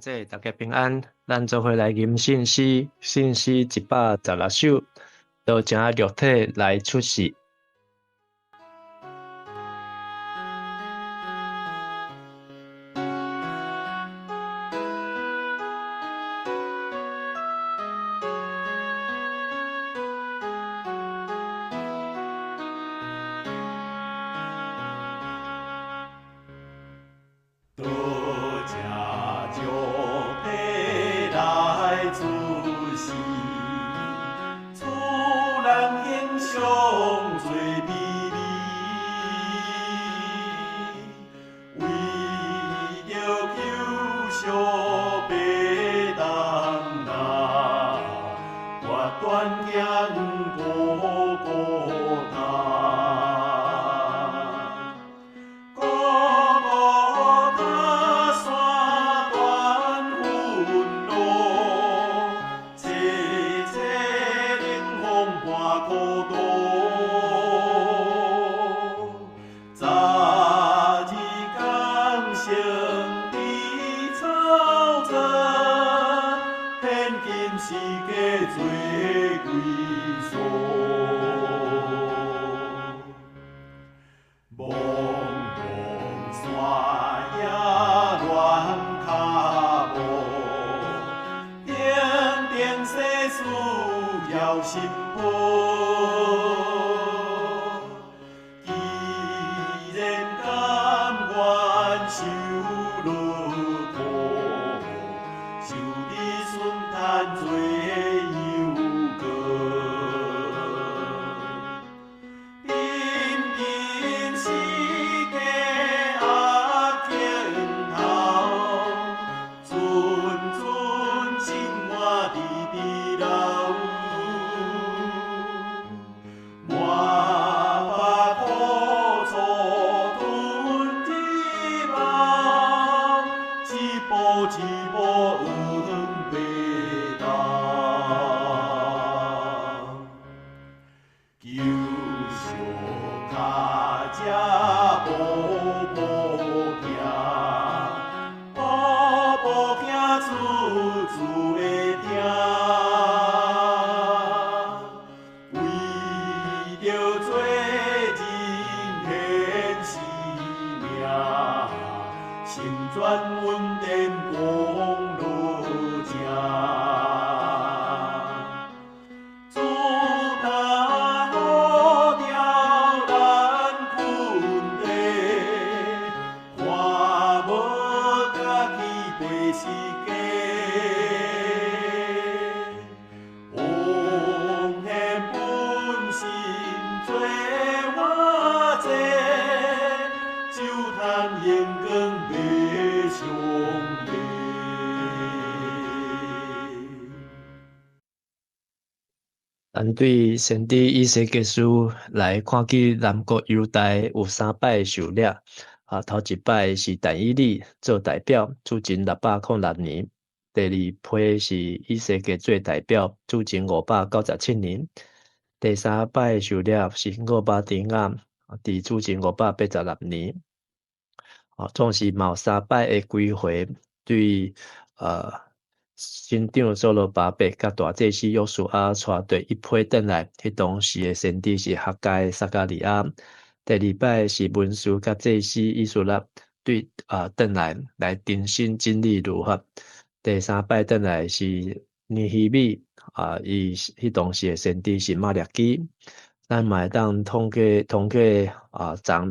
弟，大家平安。咱做伙來吟聖詩，聖詩116首，道成肉體來出世。道成肉體來出世，使人形象做美麗，為著救贖白人啊，決斷行各各他。各各他山斷分路，凄凄冷風伴苦途。十字架生佇草场，現今世界做歸宿。茫茫山野亂跤步，定定世事枵新抱。既然甘願受勞苦，受你順趁做油膏。陣陣世界鴨鏡頭，陣陣生活直直流。滿腹苦楚吞入喉，一步一步往白頭。求惜跤跡步步行，步步行處處的疼。為著做人獻生命，成全恩典講路程。主若呼召咱困地，看無家己白是假。奉獻本身做活祭，就通榮光欲上帝。咱對先知以西結書來看見南國猶大有三擺受掠，頭一擺是但以理做代表，主前606年；第二批是以西結做代表，主前597年；第三擺受掠是俄巴底亞，佇主前586年。總是嘛有三擺的歸回，對省長所羅巴伯佮大祭司約書亞帶第一批轉來，彼當時的先知是哈該、撒迦利亞。第二擺是文士佮祭司以斯拉對轉來來重新整理律法。第三擺轉來是尼希米，伊彼當時的先知是瑪拉基。咱嘛會當統計從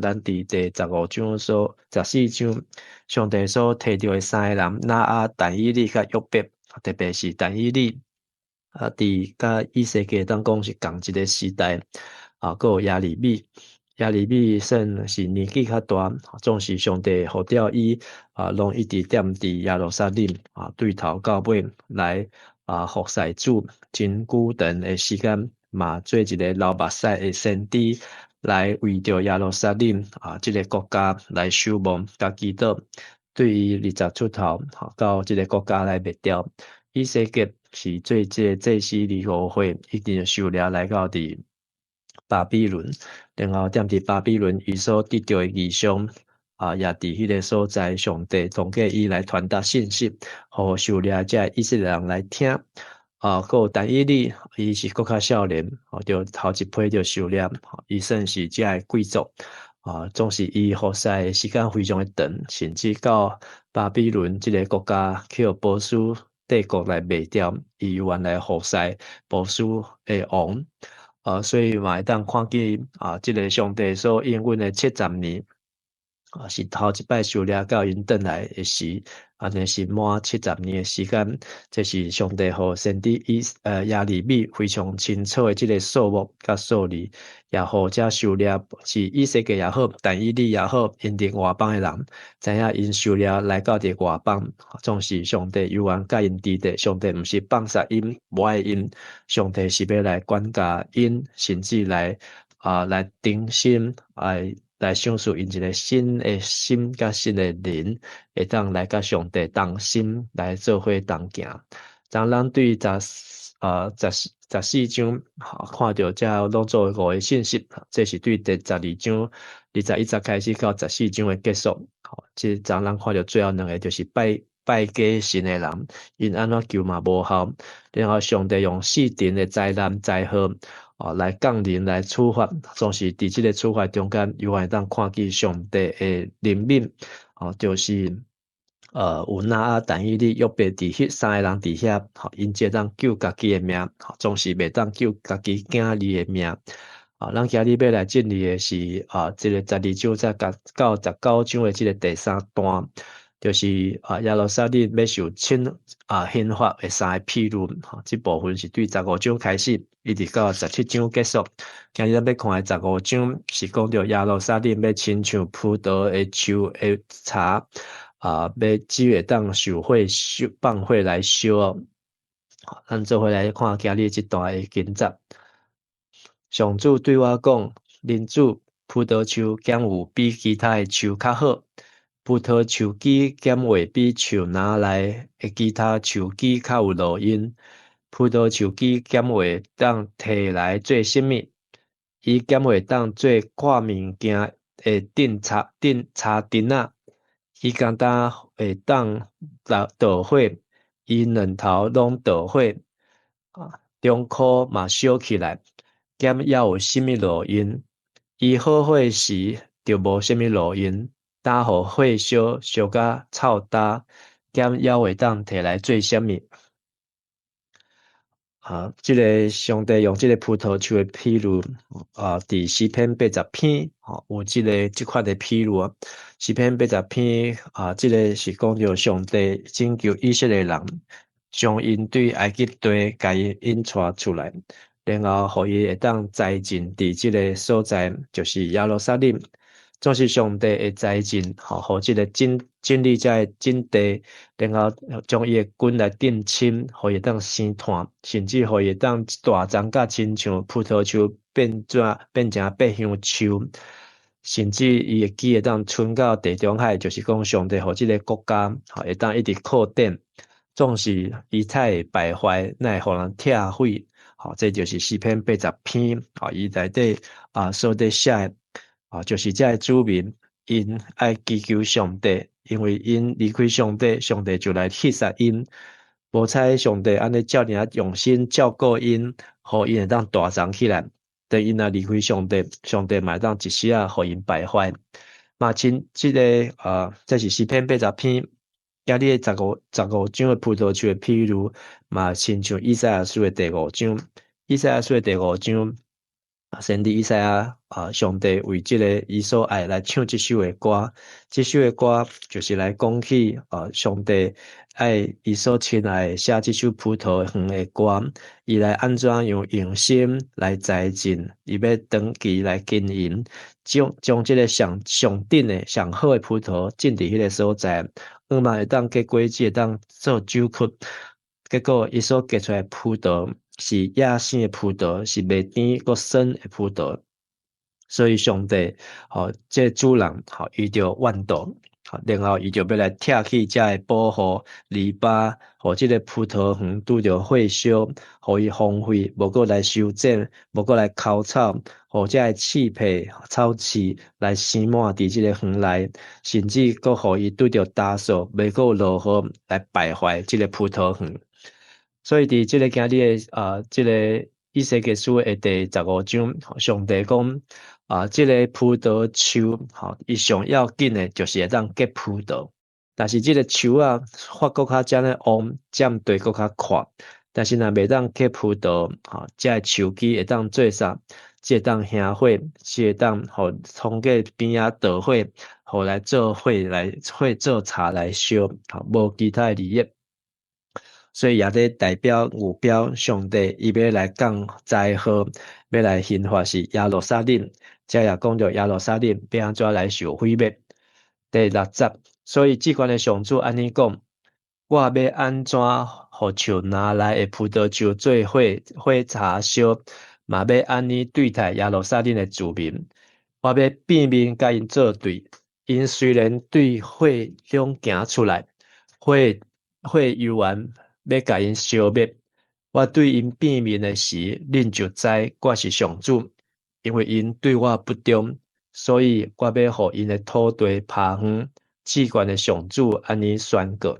咱佇第15章所14章，上帝所提著的三个人，拿亞、但以理佮約伯，特別是但以理，佇佮以西結當講是仝一个時代，閣有耶利米，耶利米算是年紀較大，總是上帝呼召伊，攏一直踮佇耶路撒冷，對頭到尾來服侍主，真久長的時間。嘛做一个流目屎的先知，來為著耶路撒冷這个國家來守望佮祈禱，對伊20出頭到這个國家來滅掉。以西結是做這个祭司25歲，已經受掠來到佇巴比倫，然後踮佇巴比倫，伊所得著的異象，啊，也佇彼个所在，上帝通過伊來傳達信息，予受掠遮以色列人來聽。啊，閣有但以理，伊是閣較少年，就頭一批就受掠，伊算是遮个貴族。啊，總是伊服侍的時間非常的長，甚至到巴比倫這个國家去予波斯帝國來賣掉，伊猶原來服侍波斯的王。啊，所以嘛會當看見啊，這个上帝所應允的70年，啊，是頭一擺受掠到𪜶轉來的時，按呢是滿七十年的時間，這是上帝予先知耶利米非常清楚的這个數目佮數字，也予遮受掠是以西結也好，但以理也好，𪜶佇外邦的人，知影𪜶受掠來到佇外邦，總是上帝猶原佮𪜶佇咧，上帝毋是放殺𪜶，無愛𪜶，上帝是欲來管教𪜶，甚至來重新來賞賜𪜶一个新的心佮新的靈，會當來佮上帝同心來做伙同行。當咱對14章看著這攏做五个信息，這是對第12章21節開始到十四章的結束。這當咱看著最後兩个就是拜拜假神的人，𪜶按怎求嘛無效，然後上帝用四重的災難災禍來降臨來處罰，總是佇這个處罰中間，猶原會當看見上帝的憐憫，就是有挪亞、但以理、約伯佇彼三个人佇遐，𪜶才當救家己的命，總是袂當救家己囝兒的命。啊，咱今日欲來進入的是這个12章再到19章的這个第三段，就是耶路撒冷欲受懲刑罰的三个譬喻，這部分是對十五章開始，一直到十七章結束。今日咱欲看的十五章是講著耶路撒冷欲親像葡萄的樹的柴，欲只會當受火燒放火來燒哦。咱做伙來看今日這段的經節。上主對我講：人子，葡萄樹敢有比其他的樹較好？葡萄樹枝敢會比樹林內的其他樹枝較有路用？葡萄樹枝敢會當提來做啥物？伊敢會當做掛物件的釘插釘插釘仔？伊敢焦會當著火，伊兩頭攏著火，中箍嘛燒起來，敢猶有啥物路用？伊好火時就無啥物路用，焦予火燒燒甲臭焦，敢猶會當提來做啥物？啊，這个上帝用這个葡萄樹的譬喻，佇詩篇80篇，有這款的譬喻啊。詩篇八十篇啊，這个是講著上帝拯救以色列人，將𪜶對埃及地共𪜶引帶出來，然後予伊會當栽種佇這个所在，就是耶路撒冷。總是上帝會栽種，予這个整整理這个整地，然後將伊的根來釘深，予伊會當生炭，甚至予伊會當大叢甲親像葡萄樹變成百香樹，甚至伊的枝會當伸到地中海，就是講上帝予這个國家會當一直擴展。總是伊才會敗壞，乃會予人拆毀。這就是詩篇八十篇，伊內底所佇寫的。就是這个子民，𪜶愛祈求上帝，因為𪜶離開上帝，上帝就來滅殺𪜶。無彩上帝按呢遮爾仔用心照顧𪜶，予𪜶會當大叢起來。當𪜶若離開上帝，上帝嘛會當一時仔予𪜶敗壞。嘛親，這个這是詩篇八十篇，今日的十五章的葡萄樹的譬喻，嘛親像以賽亞書的第五章。以賽亞書的第五章，先知以賽亞上帝為這个伊所愛來唱這首的歌，這首的歌就是來講起上帝愛伊所親愛寫這首葡萄園的歌，伊來按怎樣用心來栽種，伊欲長期來經營，將這个上上頂的上好的葡萄種佇彼个所在，向望會當結果子，會當做酒曲，結果伊所結出來葡萄是野生的葡萄，是袂甜閣酸的葡萄，所以上帝，這个主人，伊就怨妒。然後伊就欲來拆去遮个保護籬笆，予這个葡萄園拄著火燒，予伊荒廢，無閣來修剪，無閣來澆草，予遮个刺皮草刺來生滿佇這个園內，甚至閣予伊拄著焦燥，袂閣有落雨來敗壞這个葡萄園。所以佇這个今日的這个以西結書的第15章，上帝講啊，這个葡萄樹，吼，伊上要緊的就是會當結葡萄。但是這个樹仔發閣較遮爾旺，佔地閣較闊，但是若袂當結葡萄，吼，這个樹枝會當做啥？只會當燃火，只會當予通過邊仔導火，予來做火來火做柴來燒，吼，無其他的利益。所以也咧代表預表上帝伊欲來降災禍，欲來刑罰是耶路撒冷。這也講著耶路撒冷欲按怎來受毀滅。第六節，所以至懸的上主按呢講：我欲按怎予樹林內的葡萄樹做火火柴燒，嘛欲按呢對待耶路撒冷的子民。我欲變面共𪜶作對，𪜶雖然對火中行出來，火火猶原欲共𪜶燒滅。我對𪜶變面的時，恁就知我是上主，因為𪜶對我不忠，所以我欲予𪜶的土地拋荒。至懸的上主按呢宣告。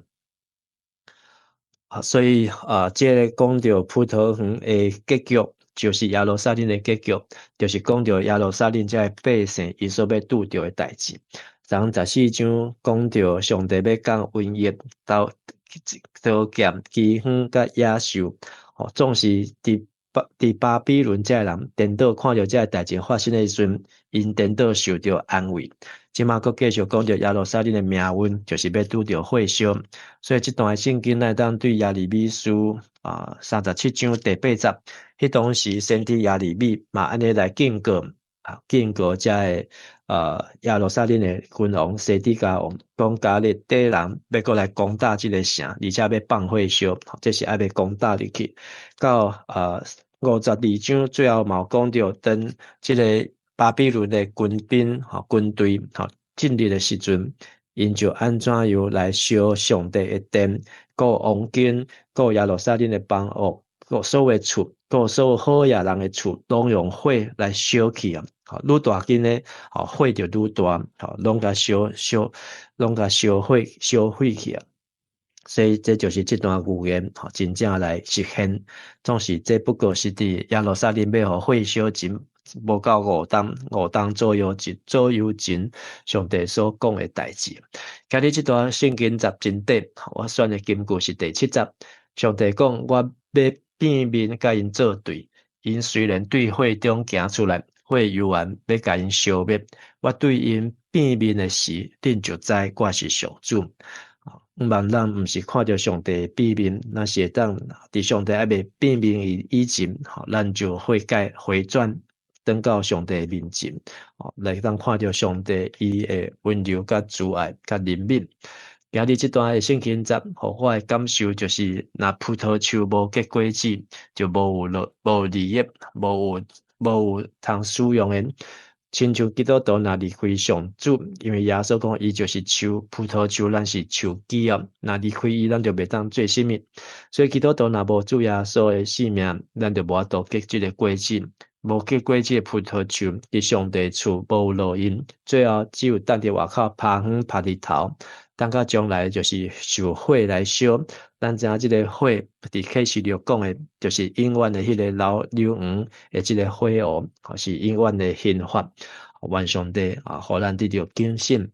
啊，所以啊，這个講著葡萄園的結局，就是耶路撒冷的結局，就是講著耶路撒冷這个百姓𪜶所欲拄著的代誌。從14章講著上帝欲降瘟疫、刀刀劍、饑荒佮野獸，吼，總是佇巴比倫這个人顛倒看著這个代誌發生的時陣，𪜶顛倒受著安慰。這馬閣繼續講著耶路撒冷的命運，就是欲拄著火燒。所以這段聖經咱會當對耶利米書啊37章第8節，彼當時先知耶利米嘛按呢來警告啊，警告遮个耶路撒冷的君王西底家王，講迦勒底人欲閣來攻打這个城，而且欲放火燒，這是愛欲攻打入去。到52章最後嘛有講著，當這个巴比倫的軍兵吼軍隊吼進入的時陣，𪜶就按怎樣來燒上帝的殿，閣王宮，閣耶路撒冷的房屋，閣所有厝，閣所有好野人的厝，攏用火來燒去啊！吼，愈大間的，吼火就愈大，吼攏共燒燒，攏共燒毀燒毀去啊！所以這就是這段預言，吼真正來實現。總是這不過是佇耶路撒冷欲予火燒前，無夠5冬左右左右前，上帝所講的代誌。今日這段聖經節真短，我選的金句是第7節。上帝講：我欲變面共𪜶作對，𪜶雖然對火中行出來，火猶原欲共𪜶燒滅。我對𪜶變面的時，恁就知我是上主。毋茫咱毋是看著上帝變面，咱是會當佇上帝猶未變面以前，吼，咱就悔改回轉，轉到上帝面前，吼，來當看著上帝伊的溫柔佮慈愛佮憐憫。今日這段的聖經節，予我的感受就是，若葡萄樹無結果子，就無有樂，無有利益，無有通使用的。親像基督徒若離開上主，因為耶穌講伊就是樹，葡萄樹，咱是樹枝啊。若離開伊，咱就袂當做啥物。所以基督徒若無主耶穌的性命，咱就無法度結這个果子。無結果子的葡萄樹，佇上帝厝無有路用，最後只有等佇外口拋遠拋日頭，等到將來就是受火來燒。咱知影這个火佇啟示錄講的，就是永遠的彼个老硫磺的這个火湖，是永遠的刑罰。願上帝啊，予咱得著警醒。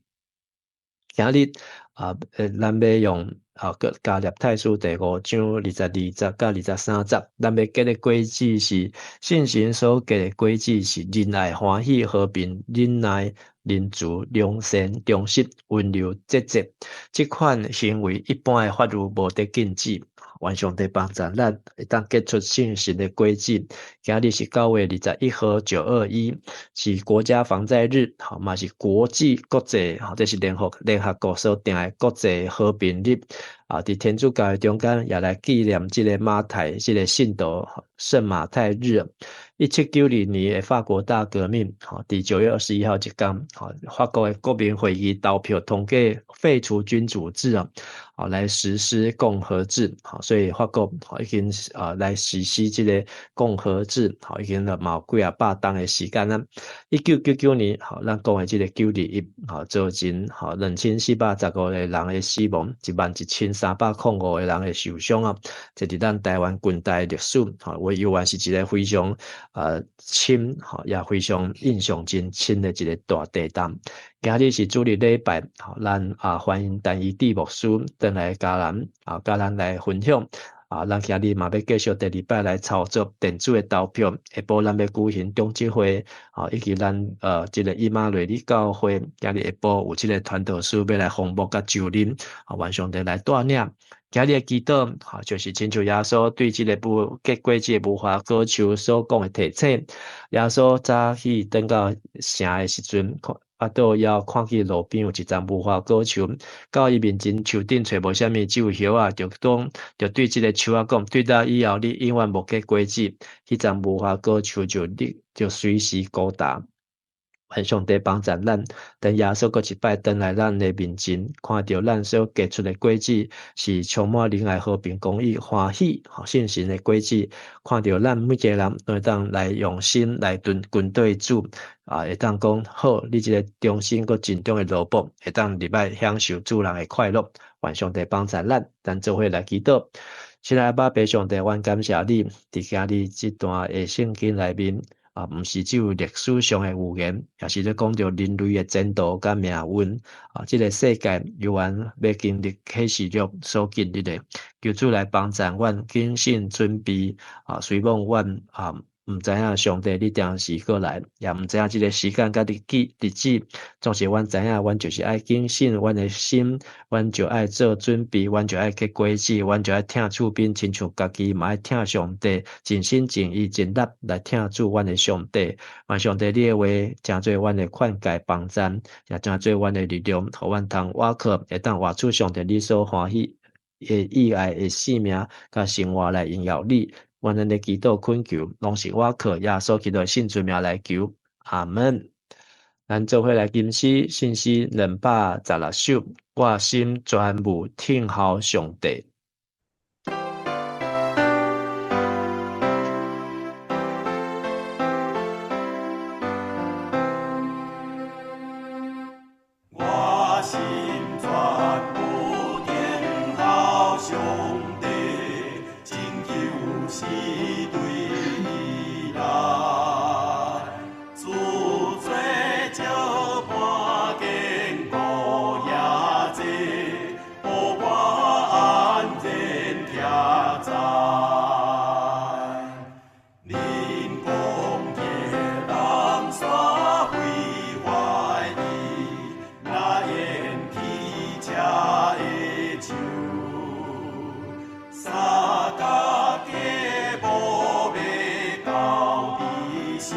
今日啊，咱欲用啊，加拉太書第5章22節佮23節，咱欲結的果子是聖神所結的果子是仁愛、歡喜、和平、忍耐、仁慈、良善、忠實、溫柔、節制。這款行為一般的法律無得禁止。願上帝幫助咱會當結出聖神的果子。今日是9月21號921，是國家防災日，吼嘛是國際國際，吼這是聯合國所定的國際和平日。啊，佇天主教的中間也來紀念這个馬太這个聖徒聖馬太日。1792年的法國大革命，吼，佇9月21號這工，吼，法國的國民會議投票通過廢除君主制啊，來實施共和制，所以法國已經啊來實施這个共和制，已經嘛有幾仔百冬的時間啦。1999年，吼，咱講的這个9·21，吼，造成吼2415個人的死亡，11,305個人的受傷啊，這佇咱台灣近代歷史，吼，我猶原是一个非常深，吼，也非常印象真深的一个大地震。今日是主日禮拜，吼，咱啊歡迎陳醫治牧師轉來嘉南，啊，佮咱來分享。啊，咱今日嘛欲繼續第二擺來操作電子的投票，下晡咱欲舉行長執會，啊，以及咱這个以馬內利教會，今日下晡有這个傳道師欲來訪牧佮就任，啊，願上帝來帶領。今日的祈禱，吼，就是親像耶穌對這个無結果子的無花果樹所講的提醒。耶穌早起轉到城的時陣，看啊，倒枵看見路邊有一叢無花果樹，到伊面前樹頂揣無啥物，只有葉仔，就講，就對這个樹仔講：對今以後你永遠無結果子，彼叢無花果樹就你就隨時高達。願上帝幫助咱，等耶穌閣一擺轉來咱的面前，看著咱所結出的果子是充滿仁愛、和平、公義、歡喜、信心的果子，看著咱每一个人都會當來用心來跟跟對主，啊，會當講好，你這个忠心閣盡忠的奴僕，會當入來享受主人的快樂。願上帝幫助咱，咱做伙來祈禱。親愛的阿爸父上帝，阮感謝你，佇今日這段的聖經內面，啊，毋是只有歷史上的預言，也是咧講著人類的前途佮命運。啊，這个世界猶原欲經歷啟示錄所經歷的，求主來幫助阮謹慎準備。啊，雖罔阮啊，毋知影上帝你定時過來，也毋知影這个時間佮日子日子，總是阮知影，阮就是愛謹慎阮的心，阮就愛做準備，阮就愛結果子，阮就愛疼厝邊，親像家己嘛愛疼上帝，盡心盡意盡力來疼主阮的上帝。願上帝你的話，成做阮的勸誡幫贊，也成做阮的力量，予阮通倚靠，會當活出上帝你所歡喜的意愛的生命，佮生活來榮耀你。願咱的祈禱懇求，攏是倚靠耶穌基督的聖尊名來求，阿門。咱做伙來吟詩，聖詩216首，我心全無聽候上帝。我心全無等候上帝，拯救是對伊來。自做石伴堅固也濟，予我安然徛在。恁講彼人煞毀壞伊，若緣起車的樹，三角雞無欲到底時，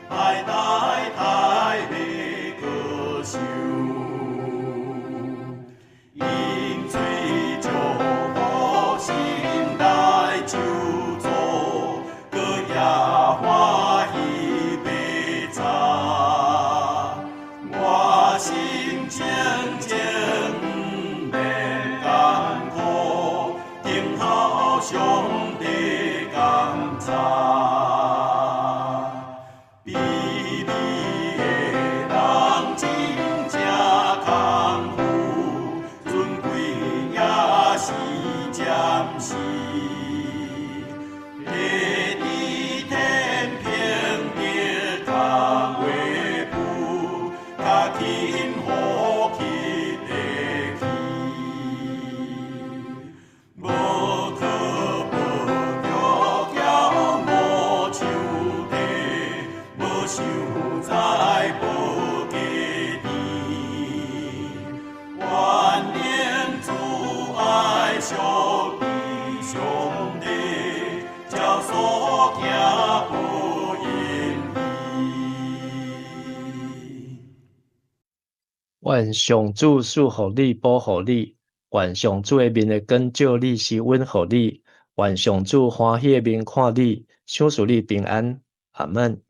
代代代欲閣受。飲水祝福心內咒詛，閣也歡喜白早。我心靜靜毋免艱苦，等候上帝檢查。卑微的人真正空虛，尊貴也是暫時。地佇天平得空話布，較輕呼吸的氣。無可無叫叫無手提，無想知無家己。願能主愛惜彼上帝，照所行報應伊。願上主賜福你，保護你。願上主的面的光照你，施恩予你；願上主歡喜的面看你，賞賜你平安。阿門。